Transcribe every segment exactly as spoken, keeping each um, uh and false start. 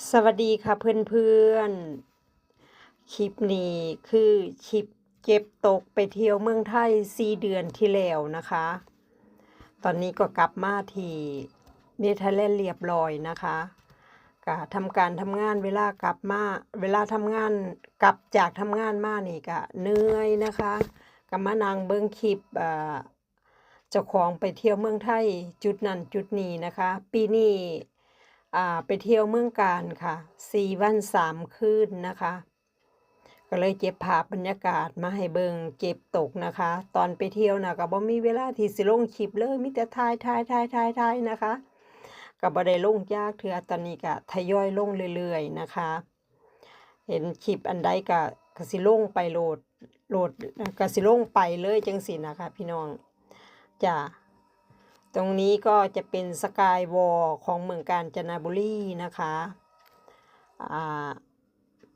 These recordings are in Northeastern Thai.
สวัสดีค่ะเพื่อนๆ คลิปนี้คือคลิปเก็บตกไปเที่ยวเมืองไทยสี่เดือนที่แล้วนะคะ ตอนนี้ก็กลับมาที่เนเธอร์แลนด์เรียบร้อยนะคะ ก็ทำการทำงาน เวลากลับมา เวลาทำงาน กลับจากทำงานมานี่ก็เหนื่อยนะคะ ก็มานั่งเบิ่งคลิป อ่า เจ้าของไปเที่ยวเมืองไทยจุดนั้นจุดนี้นะคะ ปีนี้ อ่า ไปเที่ยวเมืองกาญค่ะ สี่วันสามคืนนะคะ ก็เลยเก็บภาพบรรยากาศมาให้เบิ่ง เก็บตกนะคะ ตอนไปเที่ยวน่ะก็บ่มีเวลาที่สิลงคลิปเลย มีแต่ถ่ายๆๆๆๆ นะคะ ก็บ่ได้ลงจักเทื่อ ตอนนี้ก็ทยอยลงเรื่อยๆนะคะ เห็นคลิปอันใดก็ ก็สิลงไปโลด โลด ก็สิลงไปเลยจั่งซี้นะคะพี่น้อง จ้ะ ตรงนี้ก็จะเป็นสกายวอล์ของเมืองกาญจนบุรีนะคะ อ่า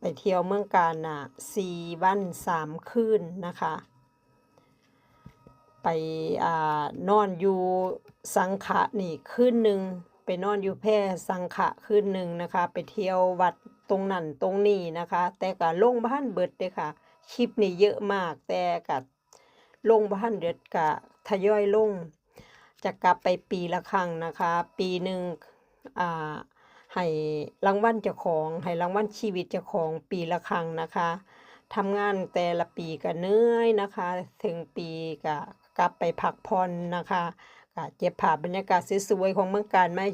ไปเที่ยวเมืองกาญน่ะ สี่วันสามคืนนะคะ ไป อ่า นอนอยู่สังขะนี่คืนหนึ่ง ไปนอนอยู่แพสังขะคืนหนึ่งนะคะ ไปเที่ยววัดตรงนั้นตรงนี้นะคะ แต่ก็ลงบ่ทันเบิดเด้อค่ะ คลิปนี่เยอะมาก แต่ก็ลงบ่ทันเบิด ก็ทยอยลง จะกลับไปปีละครั้งนะคะ ปีหนึ่ง อ่า ให้รางวัลเจ้าของ ให้รางวัลชีวิตเจ้าของปีละครั้งนะคะ ทำงานแต่ละปีก็เหนื่อยนะคะ ถึงปีก็กลับไปพักผ่อนนะคะ ก็เก็บภาพบรรยากาศสวยๆของเมืองกาญมาให้